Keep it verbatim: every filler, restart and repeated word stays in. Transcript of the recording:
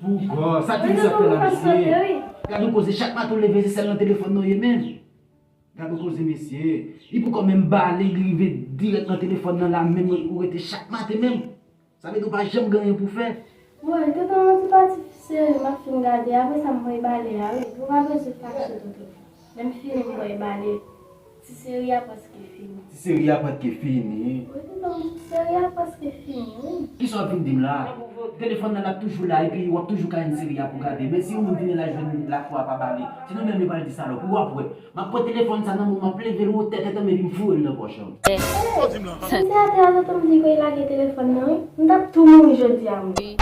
Bougò, sa ti misye ap fè la, mesye? Gade yon koze, chak maten w leve, se sèl nan telefòn nan w ye menm. Gade yon koze, mesye. Li poko menm bale, li rive dirèk nan telefòn nan la, menm ou rete chak maten menm. Sa vle di w pa janm gen anyen pou fè. Bon, tonton, yon ti pati seri m ap fin gade, apre sa m voye bale a, wi. Ou pa bezwen fache, tonton. Lè m fini, m voye bale. Ti seri a prèske fini. Ti seri a prèske fini. Wi, tonton, ti seri a prèske fini, wi. Kisa w ap vin di m la? Telefòn nan ap toujou la, epi w ap toujou ka jwenn seri a pou gade. Men si yon moun vini la jwenn lafwa pa bale, se nou menm yo pral di salòp. Ou ap wè. M ap pran telefòn sa nan men w, m ap leve l wotè tèt an m epi m foure l nan pòch an. Misye atè a, tonton m di ke l lage telefòn nan, wi. M t ap tou mouri jodi a, mwen.